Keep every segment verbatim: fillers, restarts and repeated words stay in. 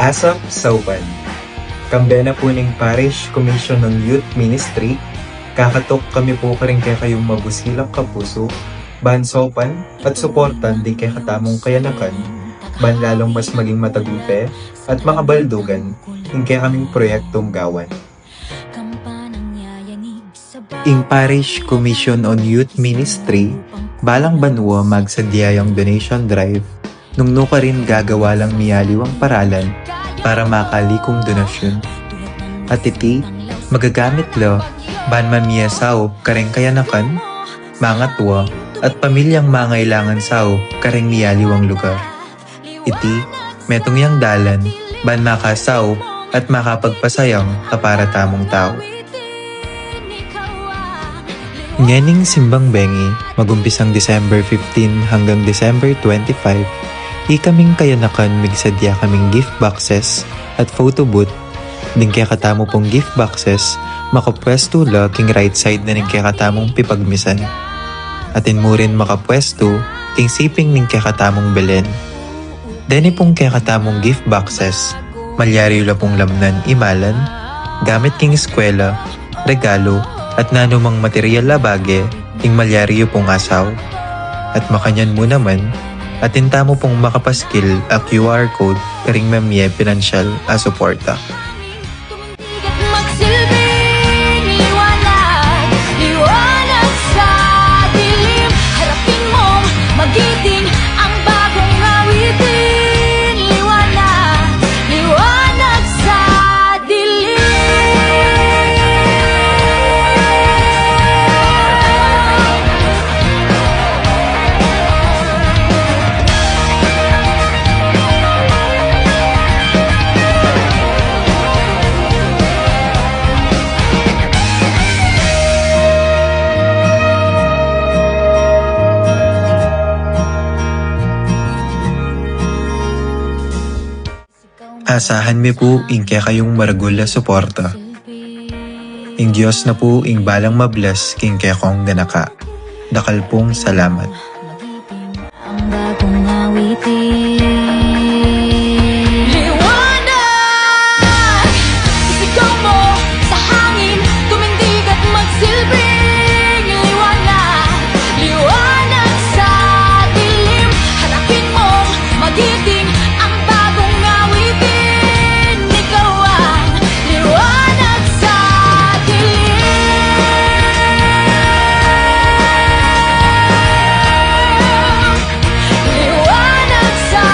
Asap Saupan. Kambe na pu ning Parish Commission on Youth Ministry, kakatuk kami pu karing kekayung mabusilak a pusu, ban saupan at suportan ding kekatamung kayanakan, ban lalung mas maging matagupe at makabaldugan ing kekaming proyektung gawan. Ing Parish Commission on Youth Ministry, balang banua magsadya yang donation drive, nung nukarin gagawa lang miyaliwang paralan para makalikum donasyun. At iti, magagamit la ban mamie saup karing kayanakan, mangatua, at pamilyang mangailangan saup karing miyaliwang lugar. Iti, metung yang dalan ban makasaup at makapagpasayang a para tamung tau. Ngening simbang bengi, magumpisang December fifteen hanggang December twenty-five, ikaming kayanakan migsadya kaming gift boxes at photo booth. Ding kekatamu pung gift boxes, makapwestu la king right side na ning kekatamung pipagmisan. Atin mu rin makapwestu king siping ning kekatamung belen. Deni pung kekatamung gift boxes, malyari yu la pung lamnan imalan, gamit king eskwela, regalo, at nanumang material a bage, ing malyari yu pung asaup. At makanyan mu naman, atin tamu pung makapaskil a Q R code karing mamie pinansyal a suporta. Tumindig at magsilbing liwanag, liwanag sa dilim. Harapin mong magiting ang bagong awitin. Liwanag, liwanag sa dilim. Asahan mi pu ing kekayung maragul a suporta. Ing Dios na pu ing balang mablas king kekong ganaka. Dakal pung salamat. Ang bagong awitin. Liwanag! Isigaw mo sa hangin, tumindig at magsilbing liwanag. Liwanag sa dilim, harapin mong magiting ang bagong awitin. Ikaw ang liwanag sa dilim. Liwanag sa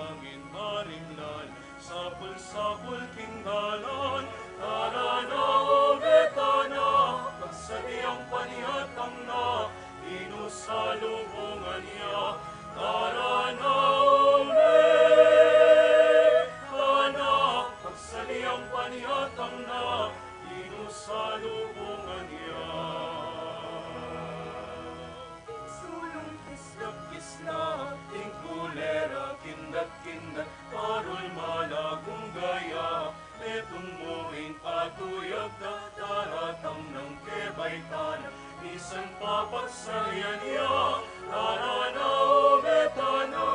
Angin marimlan, sapul-sapul king dalan, tara na, o, meta na, pagsadiang panyatang na, Ginu salubungan ya. Tara na, o, meta na, pagsadiang panyatang na, Ginu salubungan ya. Sulung kisla-kisla, ing kulera kindat-kindat, parul malagung gaya, metung mu ing patuyag da, daratang nang kebaitan na, misan pa pagsadian ya. Tara na, o, meta na,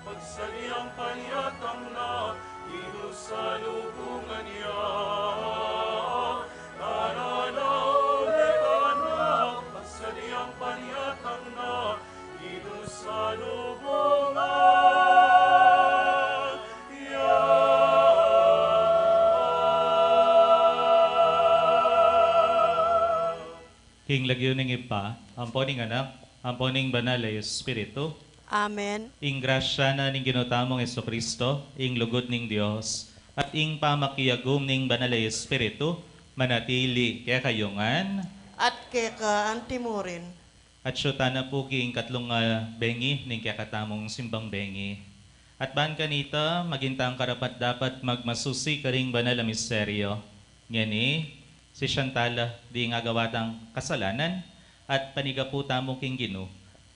pagsadiang panyatang na, Ginu salubungan ya. Tara na, o, meta na, pagsadiang panyatang na, Ginu salubungan ya. King lagyu ning Ibpa, ampo ning Anak, ampo ning Banal a Espiritu. Amen. Ing grasya na ning Ginu tamung Jesucristo, ing lugud ning Dios, at ing pamakiagum ning Banal a Espiritu, manatili kekayu ngan. At keka antimurin. At siyutan na pu king katlung, ah, bengi ning kekatamung simbang bengi. At ban kanita, maging tang karapat-dapat magmasusi karing banal a misteryo. Ngeni, sisian tala ding agawa tang kasalanan, at panigapu tamu king Ginu,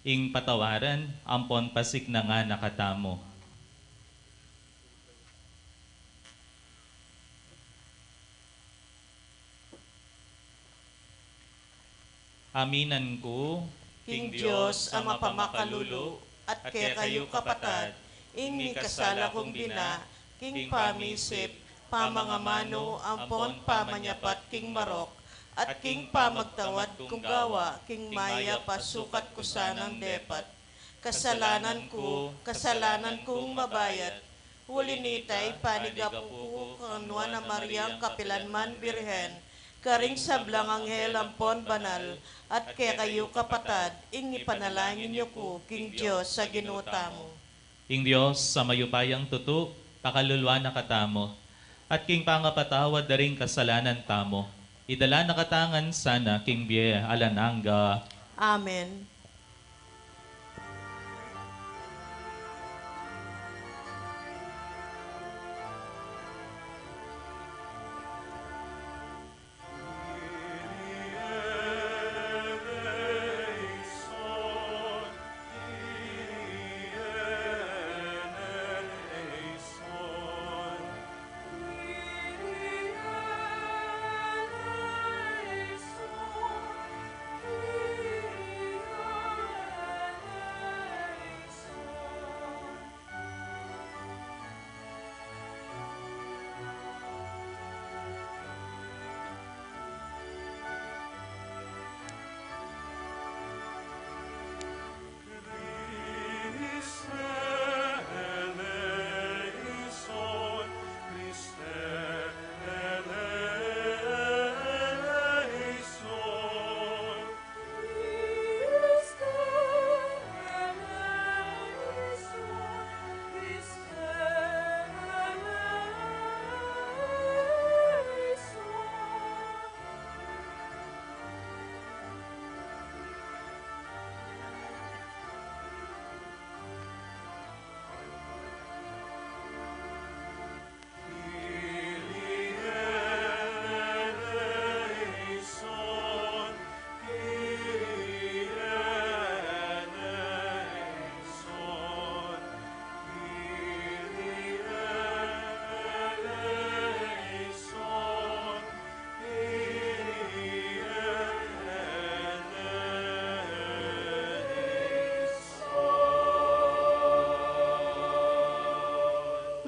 ing patawaran ampon pasiknangan na katamu. Aminan ku king Dios a mapamakalulu, at kekayu kapatad, ing mikasala kung bina, king pamisip, pamangamanu, ampon pamanyapat king marok, at king pamagtawad kung gawa king mayap a sukat ku sanang depat. Kasalanan ku, kasalanan kung mabayat. Uli nita, ipanigapu ku kang Nuan a Mariang kapilanman Birhen, karing sablang anghel ampon banal, at kekayu kapatad, ing ipanalangin yu ku king Dios a Ginu tamu. Ing Dios a mayupayang tutu, pakaluluan na katamu, at king pangapatawad da ring kasalanan tamu, idala na katamu ngan sana king bie alang angga. Amen.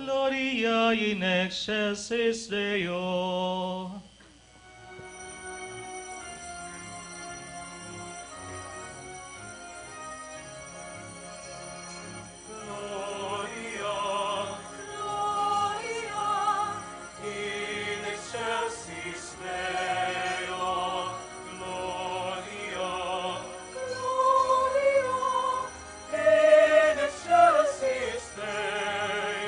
Gloria in excelsis Deo. Gloria, Gloria in excelsis Deo. Gloria, Gloria in excelsis Deo.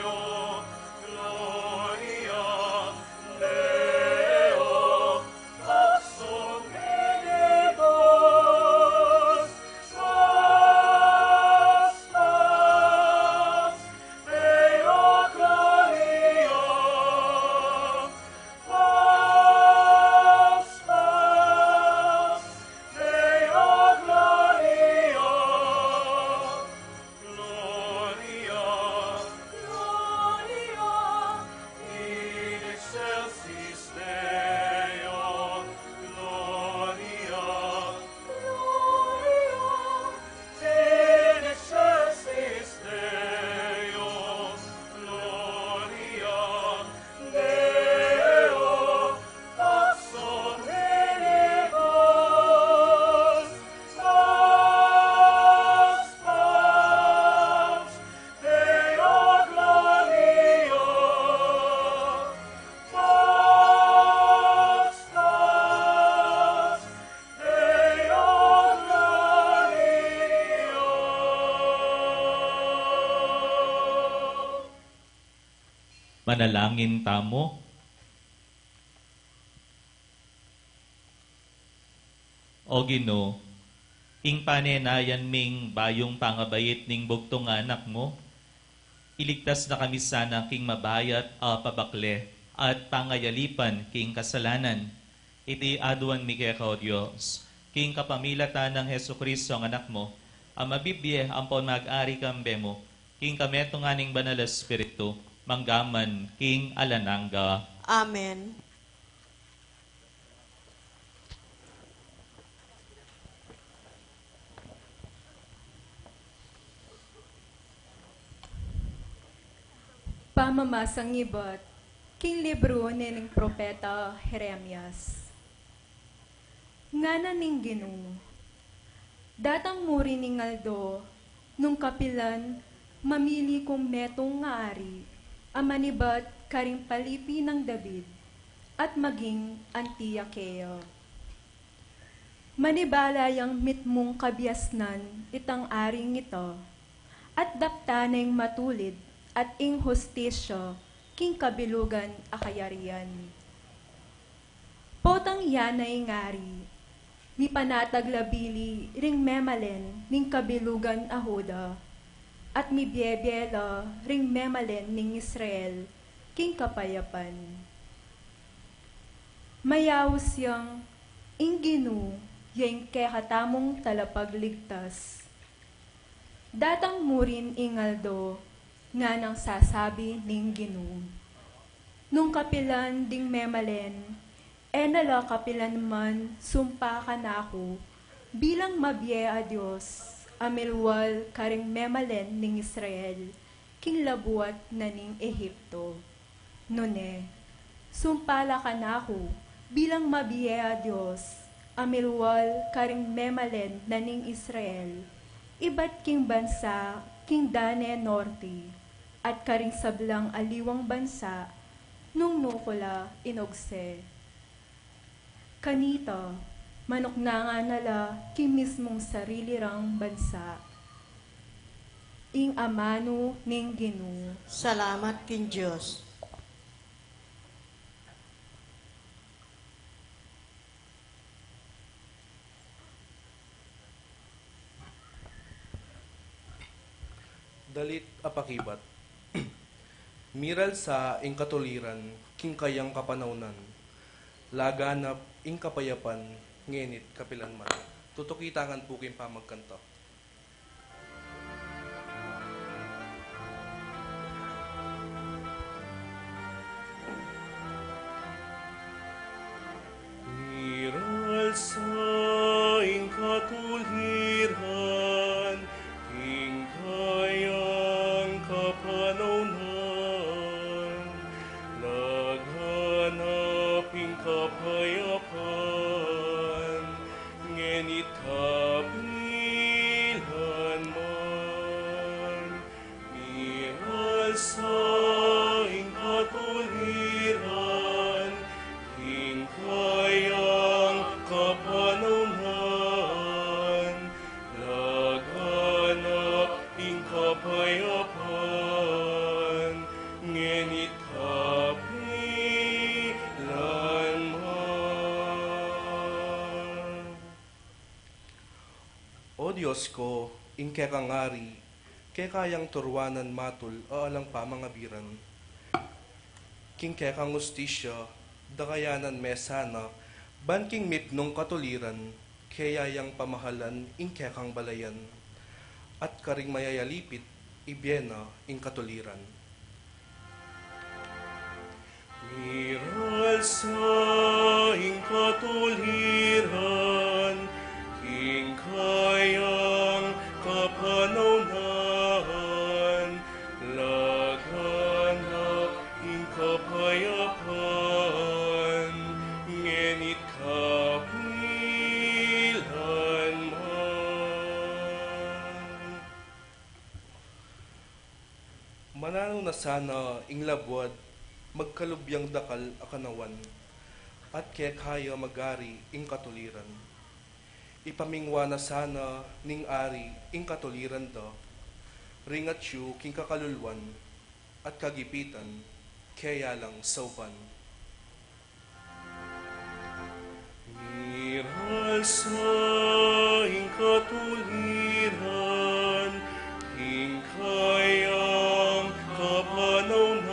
Manalangin tamu. O Ginu, ing panenayan ming bayung pangabait ning bugtung anak mu, iligtas na kami sana king mabayat a pabakle at pangayalipan king kasalanan. Iti aduan mi keka, O Dios, king kapamilatan nang Jesucristo ang Anak mu, a mabibie ampon mag-ari kambe mu, king kametungan ning Banal a Espiritu, manggaman king alang angga. Amen. Pamamasang ibat king libru ne ning propeta Jeremias. Ngana ning Ginu, datang mu rin ing aldo nung kapilan mamili kung metung a ari a manibat karing palipi nang David at maging anti ya keya. Manibala yang mitmung kabiasnan itang aring ita, at daptan na ing matulid at ing hustisya king kabilugan a kayarian. Potang yana ing ari, mipanatag la bili ring memalen ning kabilugan a Juda, at mibiebie la ring memalen ning Israel king kapayapan. Mayaus yang ing Ginu ya ing kekatamung talapagligtas. Datang mu rin ing aldo, nganang sasabi ning Ginu, nung kapilan ding memalen, e na la kapilan man sumpa kanaku bilang mabie a Dios a milwal karing memalen ning Israel king labuat na ning Egipto. Nune, sumpa la kanaku bilang mabie a Dios a milwal karing memalen na ning Israel, ibat king bansa king dane norte, at karing sablang aliwang bansa nung nu ku la inugse. Kanita, manuknangan na la king mismung sarili rang bansa. Ing amanu ning Ginu. Salamat king Dios. Dalit a pakibat. Miralsa ing katuliran king kayang kapanaunan, laganap ing kapayapan ngenit kapilanman. Tutuki ta ngan pu king pamagkanta. Miralsa ing katuliran king kayang kapanaunan, laganap ing kapayapan ngenit kapilanman. Miralsa ing katuliran king kayang kapanaunan, laganap ing kapayapan ngenit kapilanman. O Dios ko, ing kekang ari, keka yang turuanan matul a alang pamangabiran. King kekang ustisya, dakayanan me sana, ban king mitmung katuliran, keya yang pamahalan ing kekang balayan, at karing mayayalipit, ibie na ing katuliran. Miralsa ing katuliran king kayang kapanaunan, laganap ing kapayapan ngenit kapilanman. Mananu na sana ing labuad magkalub yang dakal a kanawan, at kekaya mag-ari ing katuliran. Ipamingwa na sana ning ari ing katuliran da, ring atyu king kakaluluan at kagipitan, keya lang saupan. Miral sa ing katuliran, king kayang kapanaunan,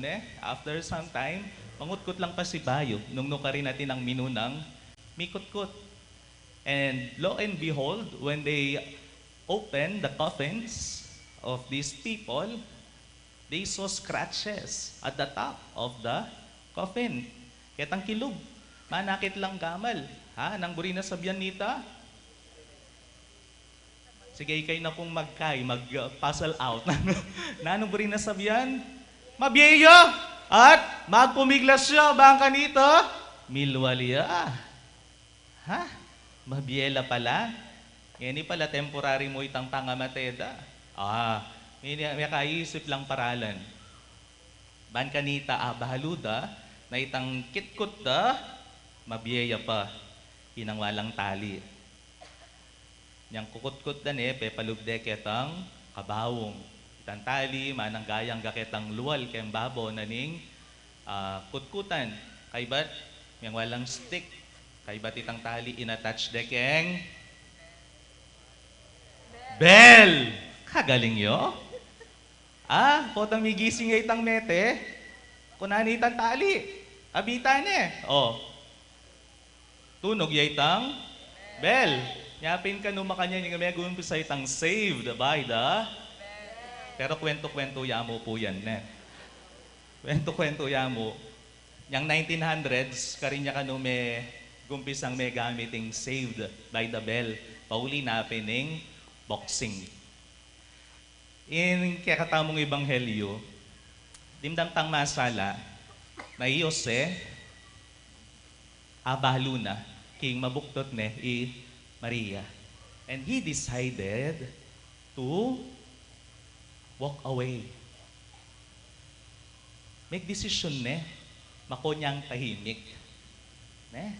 ne? After some time, mangutkut lang pasibayu, nung nukarin atin nang minunang mikutkut. And lo and behold, when they opened the coffins of these people, they saw scratches at the top of the coffin. Ketang kilub, manakit lang gamal. Ha? Nanu buri nang sabian nita? Sige, ikay na pung magkay, mag, uh, puzzle out. Nanu buri nang sabian? Mabie ya! At magpumiglas ya, bang kanita, milwal ya. Ha? Mabie la pala? Ngeni pala temporary mu itang pangamate da. Ah, ngeni mekaisip lang paralan. Bang kanita, abalu da na itang kitkut da, mabie ya pa. Inang walang tali. Nyang kukutkut da ne, pepalub de ketang kabaung. Itang tali, manang gayang ga ketang lual keng babo na ning, ah, kutkutan. Kaybat, nyang walang stick. Kaybat itang tali, inattach de keng bell. Kagaling yo. Ah, potang migising ya itang mete, kunan ne itang tali. Abitan ne. O. Tunug ya itang bell. Nya pin kanu makanyan ing megumpisa itang Saved by the, pero kwentu-kwentu ya mu pu yan, ne? Kwentu-kwentu ya mu. Yang nineteen hundreds, karin ya kanu megumpisang megamit ing Saved by the Bell. Pauli na pin ing boxing. Ing kekatamung ebanghelyo, dimdam tang masala na i Jose, abalu na king mabuktot ne i Maria. And he decided to walk away. Megdesisyon ne, makanyan tahimik. Ne?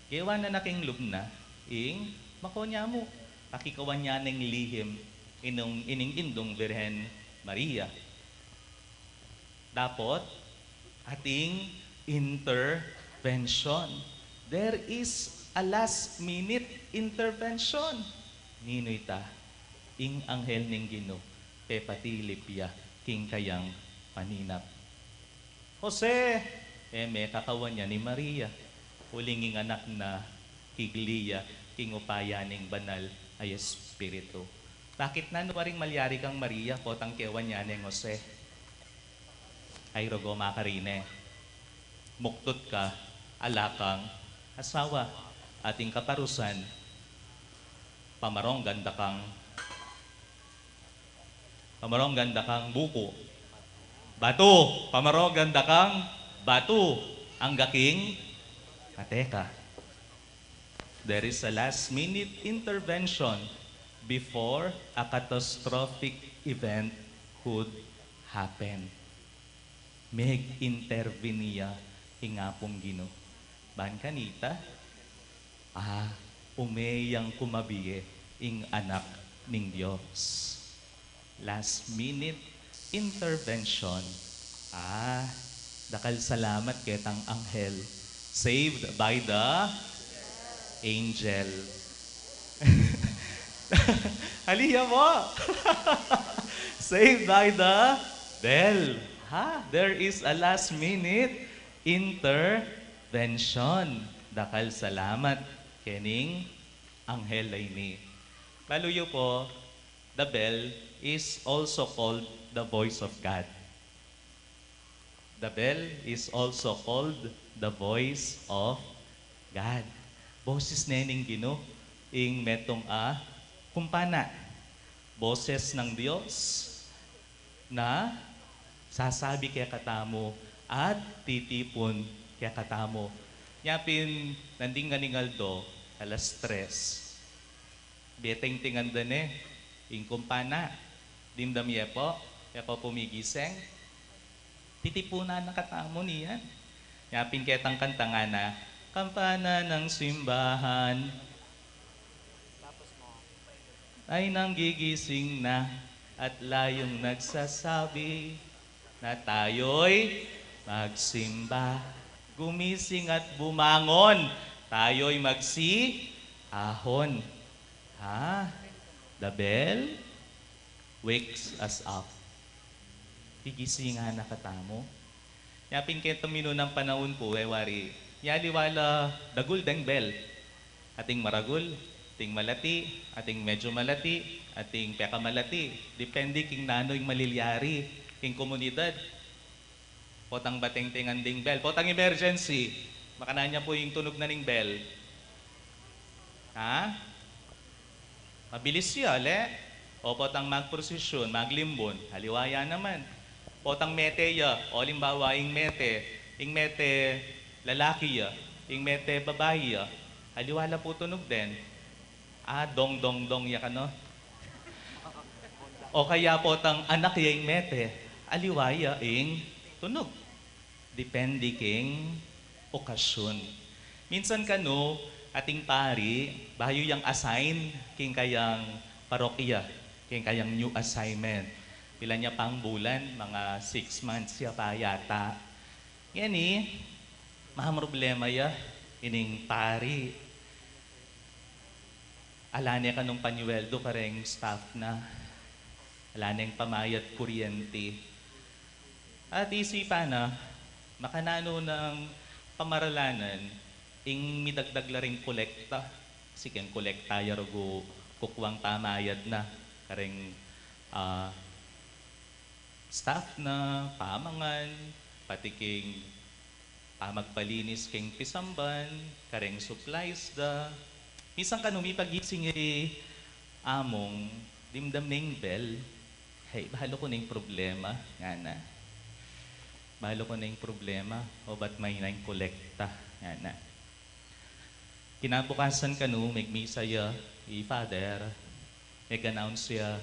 Gewa na na king lub na ing makanyan mu. Pakikawan ya neng lihim ining, ining Indung Birhen Maria. Dapot, ating intervention. There is a last minute intervention. Ninu ita? Ing anghel ning Ginu, pepatilip ya king kayang paninap. Jose, e me kakawan ya ni Maria, uling ing anak na kigli ya king upaya ning Banal a Espiritu. Bakit? Nanu karing malyari kang Maria potang kewan ya neng Jose? Ay, rogo makarine. Muktut ka, ala kang asawa, ating kaparusan, pamaronggan da kang, pamaronggan da kang buku. Batu, pamaronggan da kang batu. Angga king mate ka. There is a last-minute intervention before a catastrophic event could happen. Meg-intervene ya ing Apung Ginu. Ban kanita, ah, ume yang kumabie ing Anak ning Dios. Last minute intervention. Ah, dakal salamat ketang anghel. Saved by the angel. Haliya po. Saved by the bell. Ha? There is a last minute intervention. Dakal salamat kening anghel a ini. Balu yu po, the bell is also called the voice of God. The bell is also called the voice of God. Boses ne ning Ginu ing metung a kumpana. Boses ng Dios na sasabi kekatamu at titipun kekatamu. Nya pin nandin ngan ing aldo, alas tres. Beting tingandan ne ing kumpana. Dimdam ye po, e po pumigising. Titipunan na katamu niyan. Nya pin ketang kanta ngana, kampana ng simbahan ay nanggigising na at layung nagsasabi na tayo'y magsimba. Gumising at bumangon, tayo'y magsiahon. Ha? The bell wakes us up. Gigising na katamu. Nya pin keng minunang panaun pu, e wari, nya aliwa la dagul deng bel. Ating maragul, ating malati, ating medyo malati, ating pekamalati. Depende king nanu ing malilyari king komunidad. Potang batengtengan ding bel, potang emergency, makananu ya pu ing tunug na ning bel? Ha? Mabilis ya, le? O potang magprosesyon, maglimbun, aliwa ya naman. Potang mete ya, o alimbawa, ing mete, ing mete lalaki ya, ing mete babai ya, aliwa la pu tunug den. A, dong, dong, dong ya kanu. O kaya potang anak ya ing mete, aliwa ya ing tunug. Depende king okasyon. Minsan kanu, ating pari, bayu yang assign king kayang parokya, king kayang new assignment. Pila nya pang bulan, mga six months ya pa yata. Ngeni, mamroblema ya ining pari. Ala ne kanung panyuweldo kareng staff na. Ala neng pamayad kuryente. At isipan na, makananu nang pamaralanan ing midagdag la ring kolekta. Kasi keng kolekta ya rugu kukuang pamayad na kareng, ah, staff na, pamangan, pati king pamagpalinis keng pisamban, kareng supplies da. Minsan kanu mipagising ya i among, dimdam ne ing bel. Hey, balu ku ne ing problema, ngana. Balu ku ne ing problema, obat maina ing kolekta, ngana. Kinabukasan kanu, megmisa ya i father, meg-announce ya,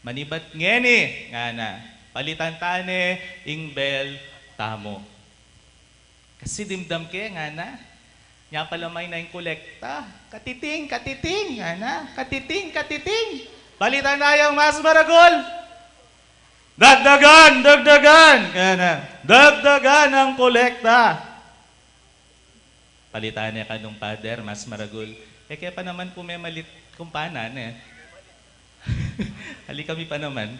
"Manibat ngeni," ngana, "palitan ta ne ing bel tamu." Kasi dimdam ke, ngana, nya pala maina ing kolekta. "Katiting, katiting," ngana, "katiting, katiting." Palitan na yang mas maragul. "Dagdagan, dagdagan," ngana, "dagdagan ang kolekta." Palitan ne kanung father, mas maragul. E ke pa naman pu memalit kumpana ne. Ali kami pa naman.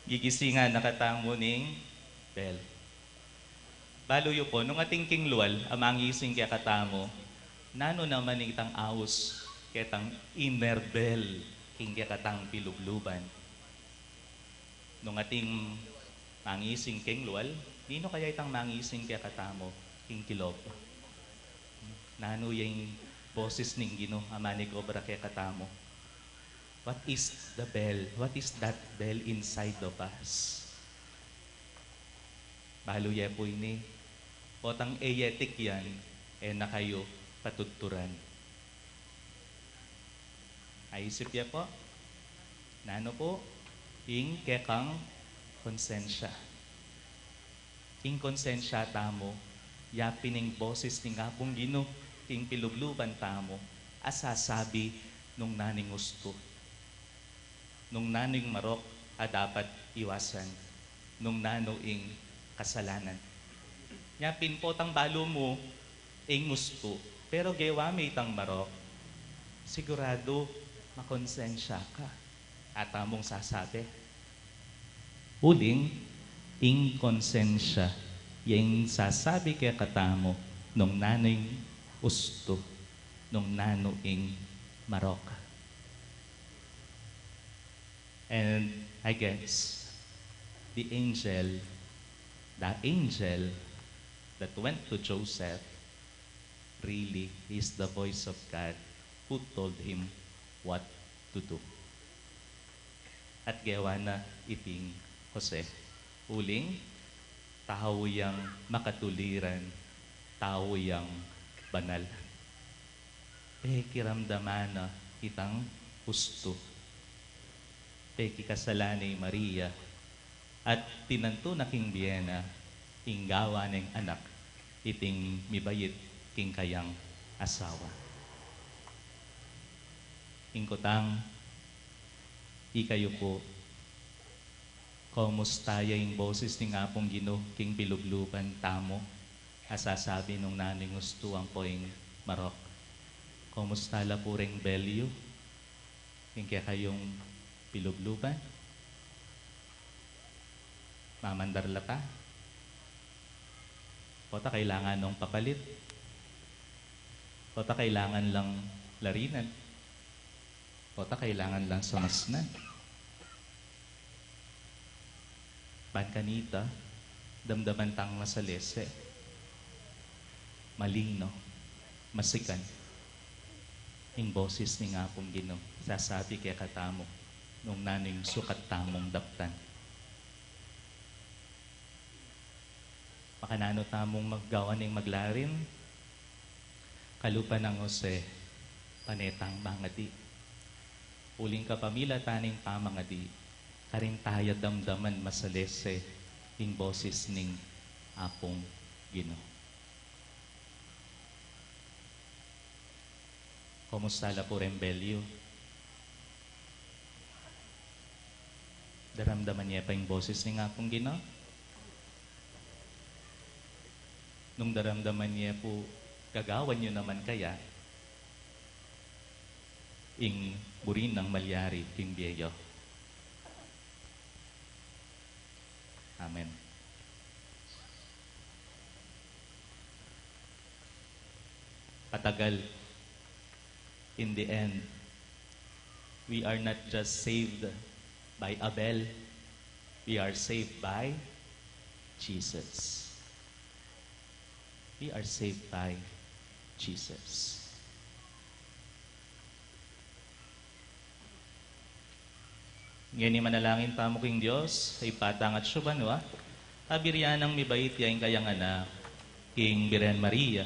Gigisingan na katamu ning bel. Balu yu pu, nung atin king lual a mangising kekatamu, nanu naman itang aus ketang inner bel king kekatang pilubluban? Nung atin mangising king lual, ninu kaya itang mangising kekatamu king kilob? Nanu ya ing boses ning Ginu a manigobra kekatamu? What is the bell? What is that bell inside of us? Balu ye pu ini, potang e ye tikyan, e na kayu patudturan. Aisip ye pu? Nanu pu? Ing kekang konsensya. Ing konsensya tamu, ya pin ing boses ning Apung Ginu king pilubluban tamu, a sasabi nung nanu ing ustu, nung nanu ing marok a dapat iwasan, nung nanu ing kasalanan. Nya pin potang balu mu ing ustu, pero gewa me itang marok, siguradu makonsensya ka. Atamung sasabi. Uling, ing konsensya, ya ing sasabi kekatamu nung nanu ing ustu, nung nanu ing marok. And I guess the angel, the angel that went to Joseph really is the voice of God who told him what to do. At gewa na iting Jose. Uling, tau yang makatuliran, tau yang banal. Pekiramdaman na itang ustu. Pekikasalan ne i Maria, at tinantu na king bie na ing gawan neng anak, iting mibait king kayang asawa. Ing kutang, ikayu pu, komusta ya ing boses ning Apung Ginu king pilubluban tamu, a sasabi nung nanu ing ustu ampo ing marok? Komusta la pu reng bel yu king kekayung pilubluban? Mamandar la pa. Pota kailangan nong papalit. Pota kailangan lang larinan. Pota kailangan lang sumasnan. Ban kanita, damdaman tang masalese, maligno, masikan ing boses ning Apung Ginu, sasabi kekatamu nung nanu ing sukat tamung daptan. Makananu tamung maggawan ning maglarin? Kalupa nang Jose, pane tang mangadi. Uling kapamilatan ning pamangadi, karin taya damdaman masalese ing boses ning Apung Ginu. Kumusta la pu reng belyu? Daramdaman ye pa ing boses ning Apung Ginu? Nung daramdaman ye pu, gagawan yu naman kaya ing buri nang malyari king bie yu? Amen. Patagal, in the end, we are not just saved by Abel, we are saved by Jesus. We are saved by Jesus. Ngeni manalangin tamu king Dios, Ibpa tang atsu banua, abiryan nang mibait ya ing kayang Anak, king Birhen Maria,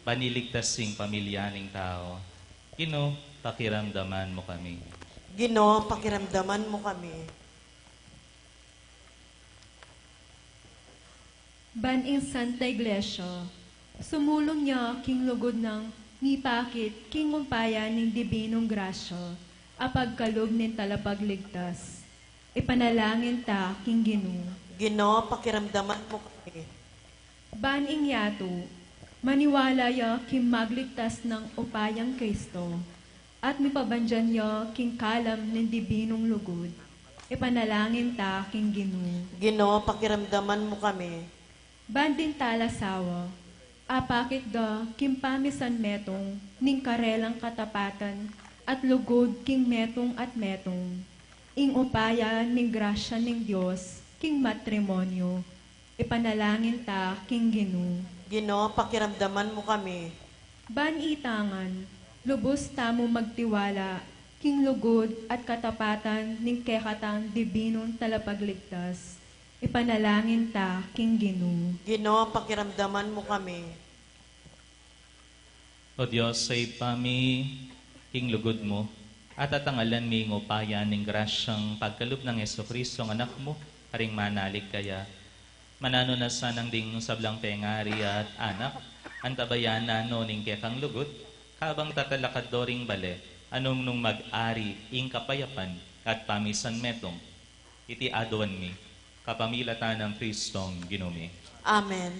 ban iligtas ing pamilya ning tau. Ginu, pakiramdaman mu kami. Ginu, pakiramdaman mu kami. Ban ing Santa Iglesia, sumulung ya king lugud nang mipakit king upaya ning dibinung grasya a pagkalub ning Talapagligtas. Ipanalangin ta king Ginu. Ginu, pakiramdaman mu kami. Ban ing yatu, maniwala ya king magligtas nang upayang Kristo, at mipabandian ya king kalam ning dibinung lugud. Ipanalangin ta king Ginu. Ginu, pakiramdaman mu kami. Ban ding talasawa, apakit da king pamisanmetung ning karelang katapatan at lugud king metung at metung, ing upaya ning grasya ning Dios king matrimonyo. Ipanalangin ta king Ginu. Ginu, pakiramdaman mu kami. Ban ita ngan, lubus tamu magtiwala king lugud at katapatan ning kekatang dibinung Talapagligtas. Ipanalangin ta king Ginu. Ginu, pakiramdaman mu kami. O Dios, Ibpa mi, king lugud mu, at atangalan mi ing upaya ning grasyang pagkalub nang Jesucristo, ing Anak mu, karing manalig kaya. Mananu na sanang ding sablang pengari at anak, antabayanan no ning kekang lugud, kabang tatalakad do ring bale, a nung nung mag-ari ing kapayapan at pamisanmetung. Iti aduan mi, kapamilatan nang Kristong Ginu mi. Amen.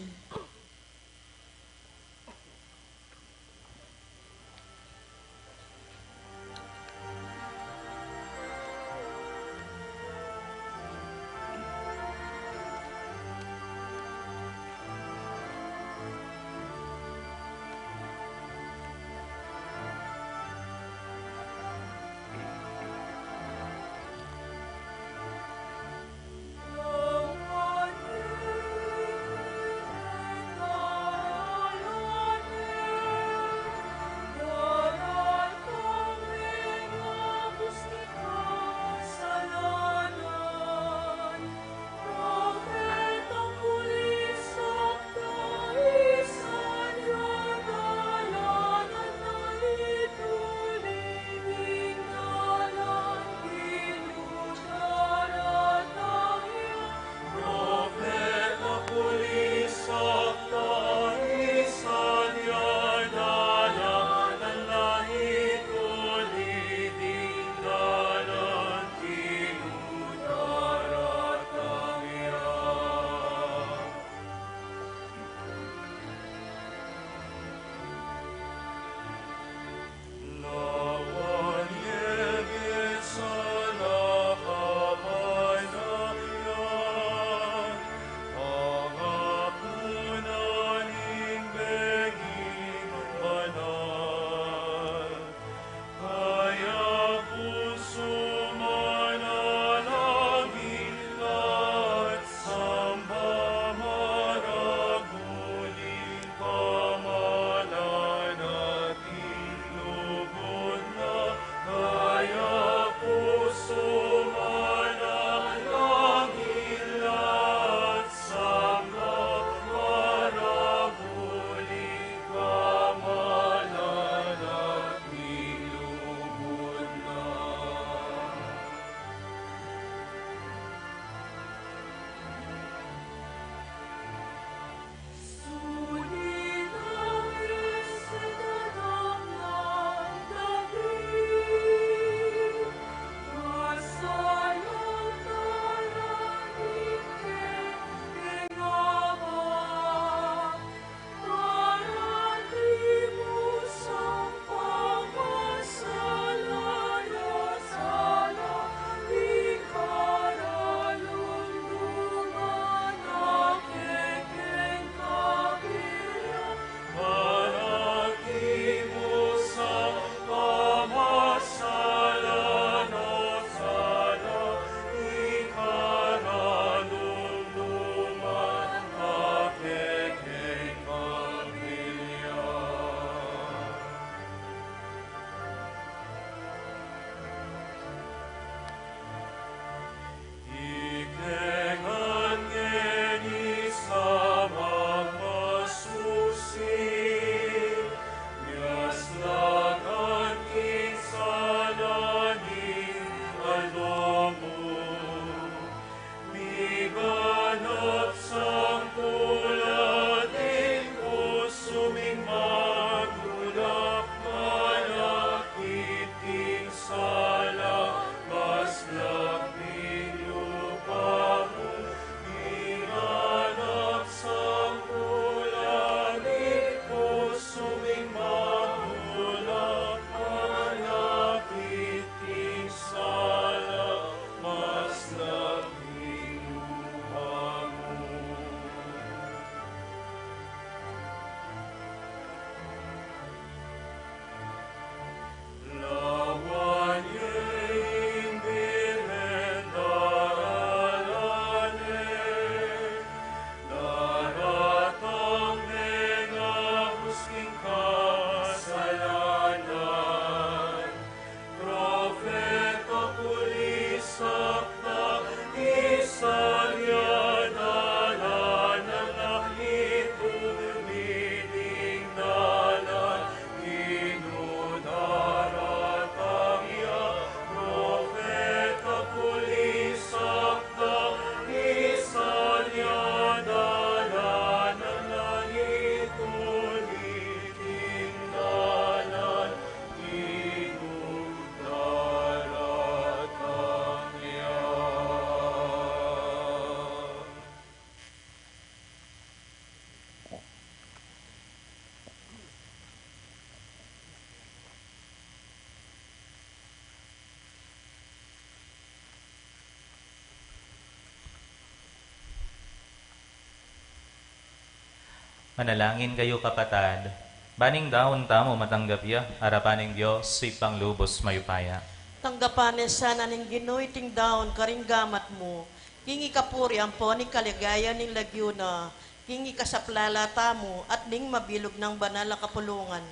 Manalangin kayu, kapatad, ban ing daun tamu matanggap ya arapan ning Dios, Ibpang lubus mayupaya. Tanggapan ne sana ning Ginu iting daun karing gamat mu, king ikapuri ampon ikaligaya ning lagyu na, king ikasaplala tamu at ning mabilug nang banal a kapulungan.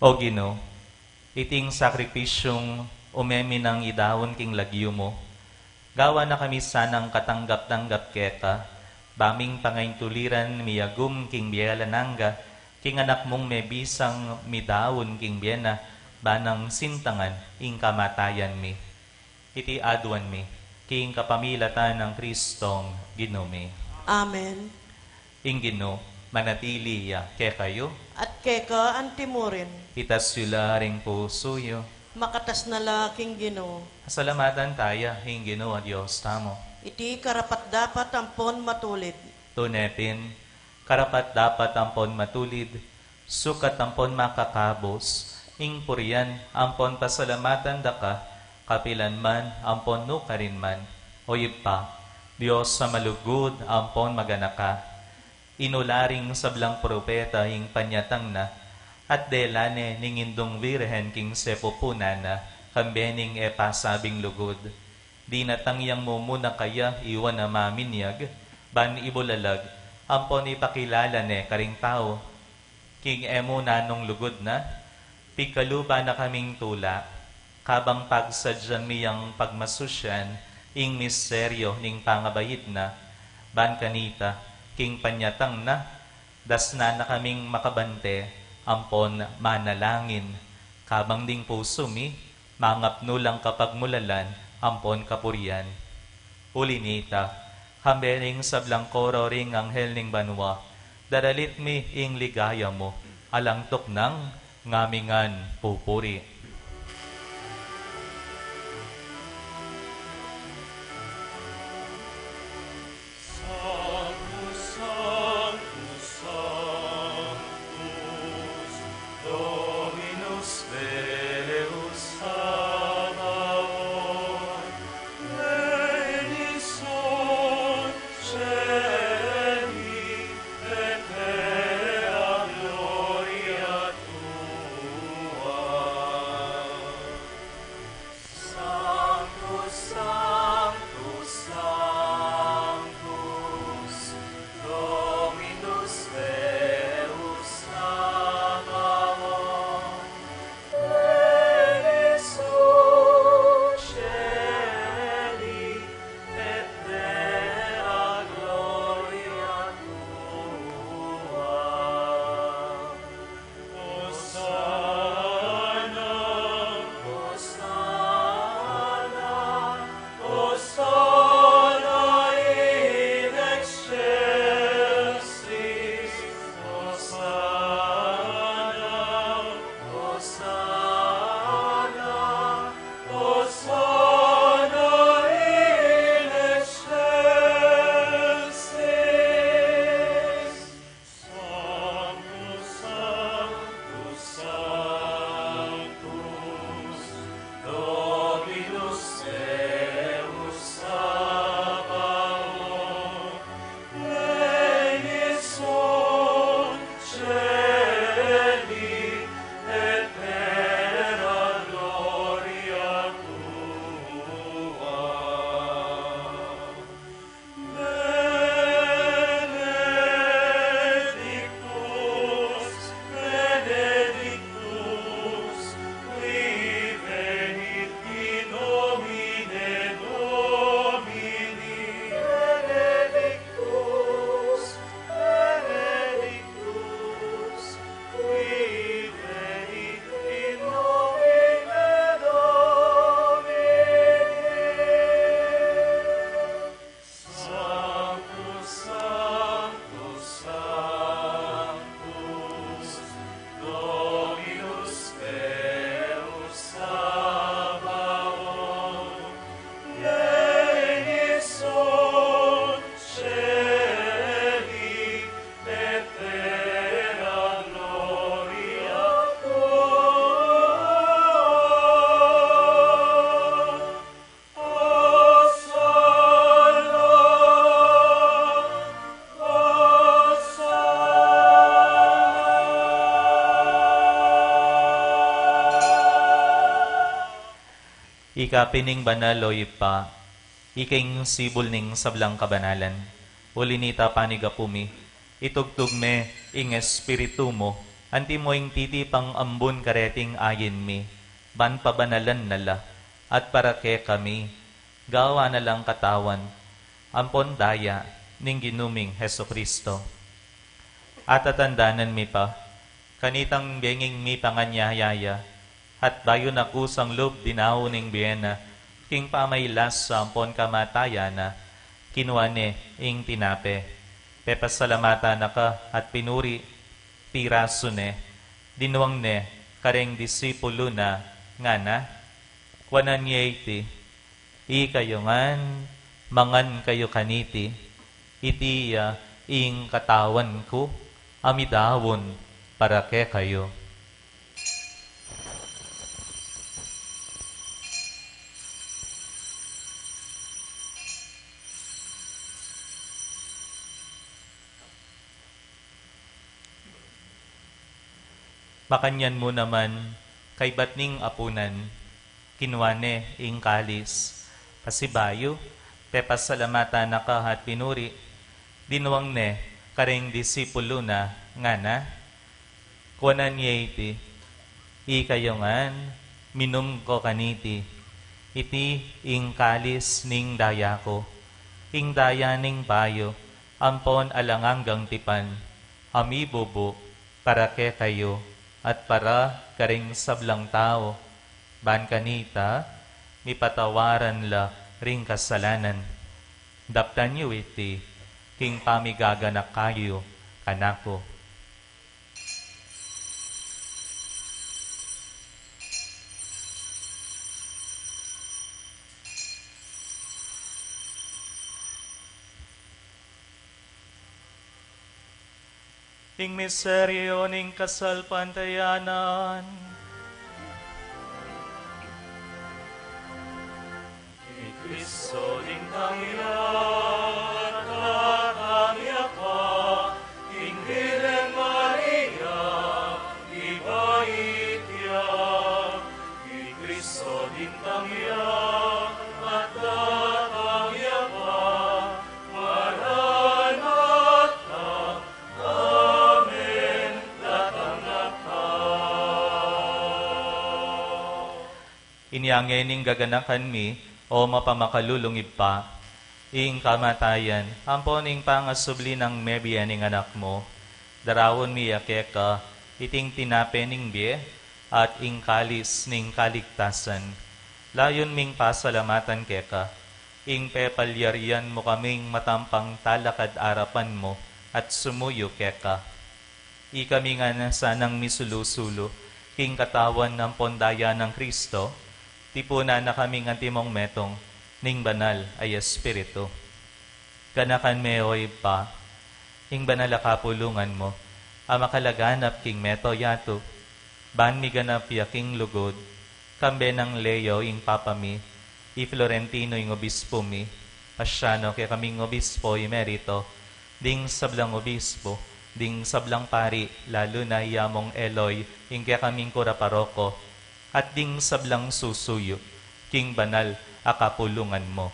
O Ginu, iting sakripisyung ume mi nang idaun king lagyu mu, gawa na kami sanang katanggap-tanggap keka, ba ming pangaintuliran miyagum king bie alang angga, king Anak mung mebisang midaun king bie na, ba nang sintangan ing kamatayan mi. Iti aduan mi king kapamilatan nang Kristong Ginu mi. Amen. Ing Ginu manatili ya kekayu. At keka antimurin. Itas yu la ring pusu yu. Makatas na la king Ginu. Salamatan taya ing Ginu a Dios tamu. Iti karapat-dapat ampon matulid. Tune pin, karapat-dapat ampon matulid, sukat ampon makakabus, ing purian ampon pasalamatan da ka, kapilan man ampon nukarin man, O Ibpa, Dios a malugud ampon maganaka. Inula ring sablang propeta ing panyatang na, at dela ne ning Indung Virgen king sepupunan na, kambe ning e pasabing lugud. Dinatang yang mumuna kaya iwan a maminyag, ban ibulalag, ampon ipakilala ne karing tau. King e mu nanung lugud na, pigkaluban na kaming tula, kabang pagsadyan mi yang pagmasusyan ing misteryo ning pangabait na, ban kanita, king panyatang na, dasnan na kaming makabante, ampon manalangin, kabang ding pusu mi, mangapnu lang kapagmulalan ampon kapurian. Uli nita, kambe ning sablang koro ring anghel ning banua, daralit mi ing ligaya mu, alang tuknang ngamingan pupuri. Sanctus, Sanctus, Sanctus, Dominus Deus Sabaoth, plenius sunt celi et terra gloria tua. Ika pin ing banal, o Ibpa, ika ing sibul ning sablang kabanalan. Uli nita, panigapu mi, itugtug me ing Espiritu mu, antimo ing titipang ambun kareting ain mi, ban pabanalan na la, at para kekami, gawan na lang katawan ampon daya ning Ginu ming Jesucristo. Atatandanan mi pa, kanitang benging mipanganyaya ya, at bayu na kusang lub dinaun ing bie na, king pamailas ampon kamatayan na, kinua ne ing tinape, pepasalamatan na ka at pinuri, pirasu ne, dinuang ne kareng disipulu na, ngana: Kuanan ye iti, ikayu ngan, mangan kayu kaniti, iti ya ing katawan ku, a midaun para kekayu. Makanyan mu naman, kaybat ning apunan, kinua ne ing kalis, pasibayu, pepasalamatan na ka at pinuri, dinuang ne kareng disipulu na, ngana: Kuanan ye iti, ikayu ngan, minum ko kaniti, iti ing kalis ning daya ku, ing daya ning bayu ampon alang anggang tipan, a mibubu para kekayu at para karing sablang tau, ban kanita mipatawaran la ring kasalanan. Daptan yu iti king pamigaganaka yu kanaku. Ing misteryu ning kasalpantayanan. I Kristo dintang ya, tatang ya pa, ing Birhen Maria, ibait ya. I Kristo dintang ya, tatang ya pa, Maranatha. Amen. Datang na ka. Inya ngeni gaganakan mi, o mapamakalulung Ibpa, ing kamatayan ampon ing pangasubli nang mebie ning Anak mu. Daraun mi ya keka iting tinape ning bie at ing kalis ning kaligtasan. Layun ming pasalamatan keka ing pepalyarian mu kaming matampang talakad arapan mu at sumuyu keka. Ikami ngan sanang misulu-sulu king katawan ampon daya nang Kristo, tipunan na kaming antimong metung ning Banal a Espiritu. Ganakan me, o Ibpa, ing banal a kapulungan mu, a makalaganap king mabilug a yatu, ban miganap ya king lugud, kambe nang Leo ing Papa mi, i Florentino ing Obispo mi, Paciano kekaming Obispo Emerito, ding sablang obispo, ding sablang pari, lalu na i Among Eloy, ing kekaming kura paroko, at ding sablang susuyu king banal a kapulungan mu.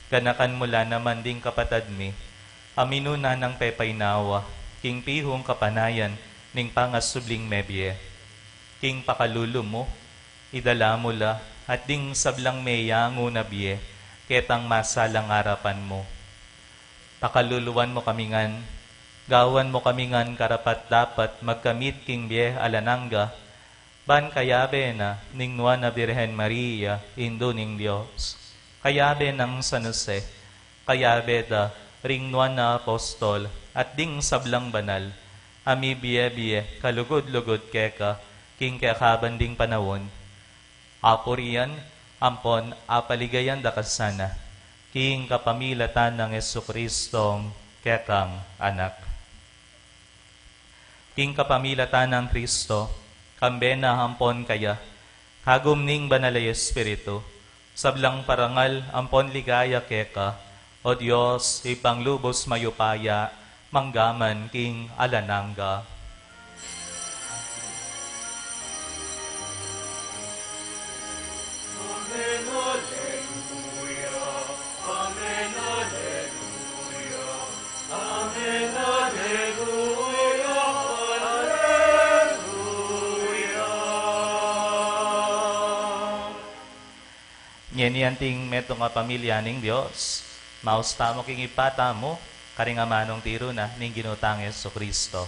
Ganakan mu la naman ding kapatad mi a minuna nang pepaynawa king pihung kapanayan ning pangasubling mebie. King pakalulu mu, idala mu la at ding sablang meyangu na bie ketang masalang arapan mu. Pakaluluan mu kami ngan, gawan mu kami ngan karapat-dapat magkamit king bie alang angga, ban kayabe na ning Nuan a Birhen Maria, Indu ning Dios, kayabe nang San Jose, kayabe da ring nuan a apostol at ding sablang banal a mibie-bie kalugud-lugud keka king kekaban ding panaun, apurian ampon apaligayan da ka sana king kapamilatan nang Jesucristong kekang Anak. King kapamilatan nang Kristo, kambe na ampon kaya, kagum ning Banal a Espiritu, sablang parangal ampon ligaya keka, O Dios, Ibpang lubos mayupaya, manggaman king alang angga. Ngeni anting metung a pamilya ning Dios, maus tamu king Ibpa tamu, karing amanung tiru na ning Ginu tang Jesucristo.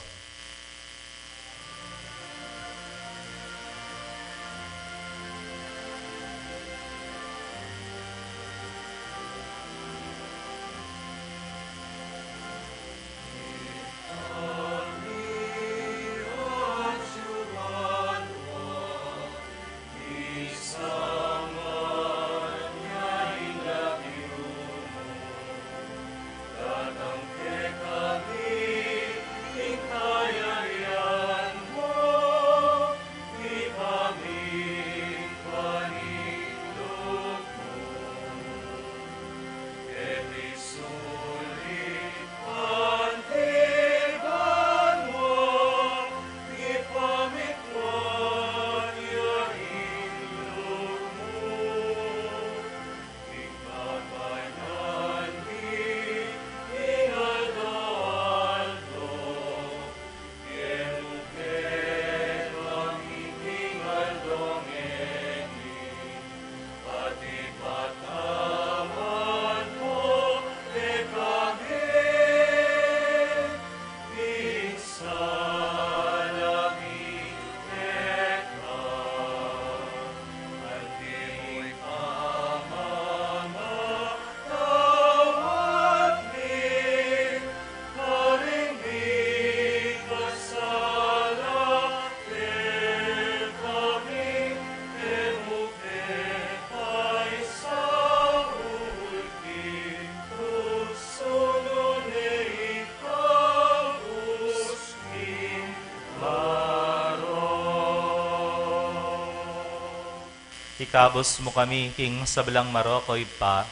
Ikabus mu kami king sablang marok, O Ibpa,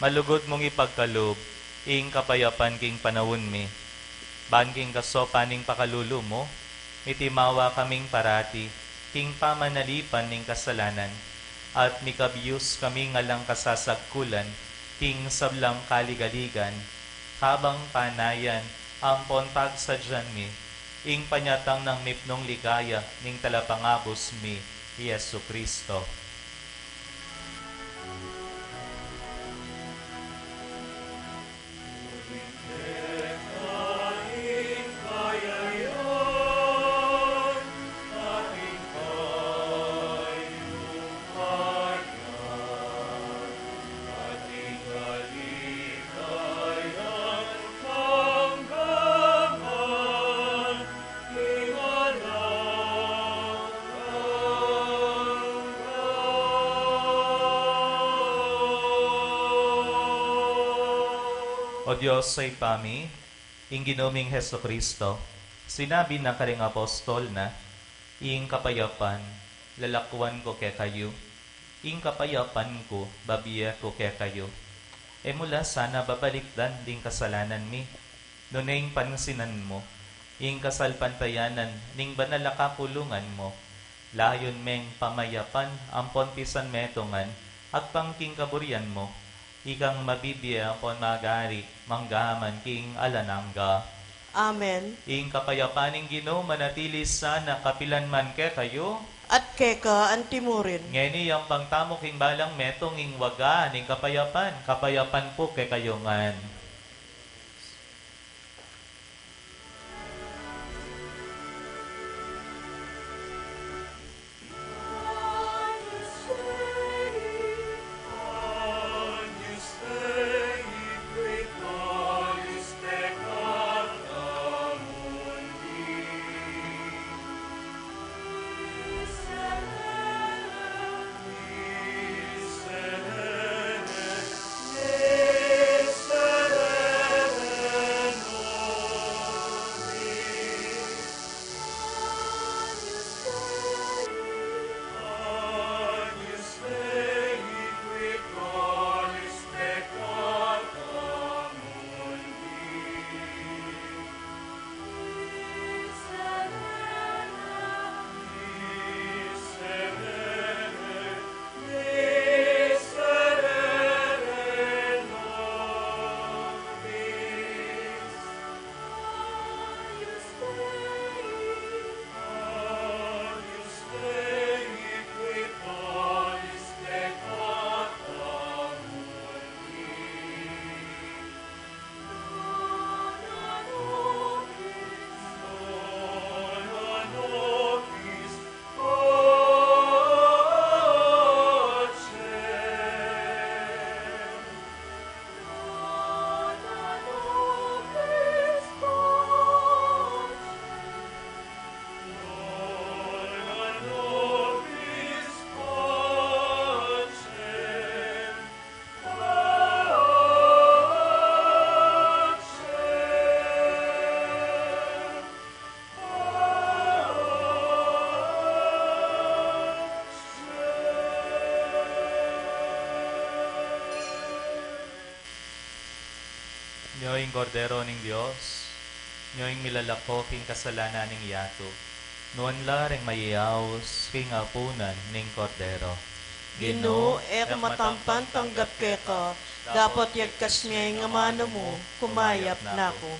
malugud mung ipagkalub ing kapayapan king panaun mi. Ban king kasaupan ning pakalulu mu, mitimawa kaming parati king pamanalipan ning kasalanan, at mikabius kaming alang kasasagkulan king sablang kaligaligan, kabang panayan ampon pagsadyan mi ing panyatang nang mipnung ligaya ning Talapangabus mi, Jesucristo. O Dios a Ibpa mi, ing Ginu ming Jesucristo, sinabi na karing apostol na, "Ing kapayapan lalakwan ku kekayu, ing kapayapan ku babie ku kekayu." E mu la sana babalikdan ding kasalanan mi, nune ing pansinan mu ing kasalpantayanan ning banal a kakulungan mu. Layun meng pamayapan ampon pisanmetungan agpang king kaburian mu, ikang mabibie ampon mag-ari mangga man king alang angga. Amen. Ing kapayapan ning Ginu manatili sana kapilan man kekayu. At keka antimurin. Ngeni ampang tamu king balang metung ing waga ning kapayapan, kapayapan pu kekayu ngan. Nyo ing Kordero ning Dios, nyo ing milalako king kasalanan ning yatu. Nuan la reng mayayaus king apunan ning Kordero. Ginu, e ku matampan tanggap keka, dapot yagkas me ing amanu mu, kumayap na ku.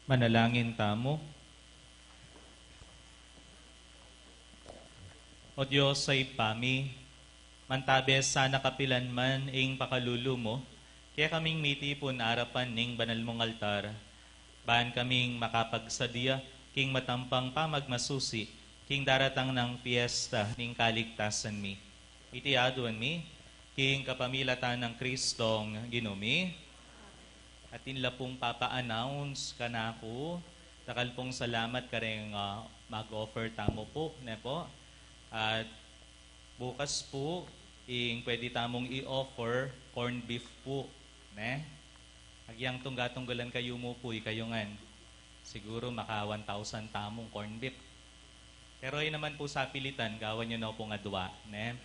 Manalangin tamu. O Dios a Ibpa mi, mantabe sana kapilan man ing pakalulu mu, kekaming mitipun arapan ning banal mung altar, ban kaming makapagsadya king matampang pamagmasusi king daratang nang piesta ning kaligtasan mi. Iti aduan mi king kapamilatan nang Kristong Ginu mi. Atin la pung papa-announce kanaku. Dakal pung salamat kareng, ah, mag-offer tamu pu, ne pu? At bukas pu, ing pwede tamung i-offer, corned beef pu, ne? Agyang tungga-tunggalan kayu mu pu, ikayu ngan. Siguru maka one thousand tamung corned beef. Pero e naman pu sapilitan, gawan yu no pung adua, ne?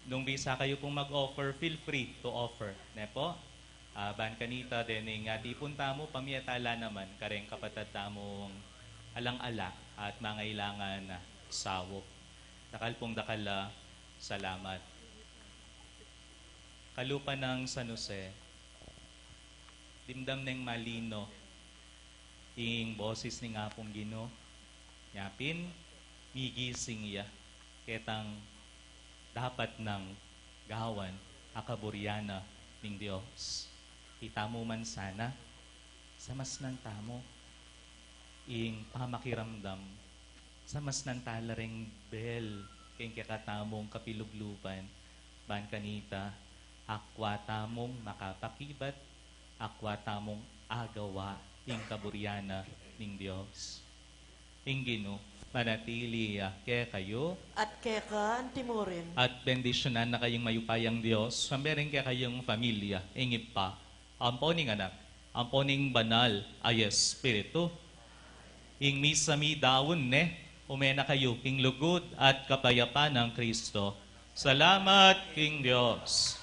Nung bisa kayu pung mag-offer, feel free to offer, ne pu? Ah, ban kanita, dening atipun tamu, pamiatala naman kareng kapatad tamung alang-ala at mangailangan saup. Dakal pung dakal a salamat. Kalupa nang San Jose, dimdam neng malino ing boses ning Apung Ginu. Nya pin, migising ya ketang dapat nang gawan a kaburian na ning Dios. Itamu man sana, samasnan tamu ing pamakiramdam, samasnan tala reng bel king kekatamung kapilubluban, ban kanita, akwa tamung makapakibat, akwa tamung agawa ing kaburian na ning Dios. Ing Ginu manatili ya kekayu. At keka antimurin. At bendisyunan na kayung mayupayang Dios, sambe ring kekayung familia, ing Ibpa, ampo ning Anak, ampo ning Banal a Espiritu. Ing misa mi daun ne, ume na kayu king lugud at kapayapan nang Kristo. Salamat king Dios.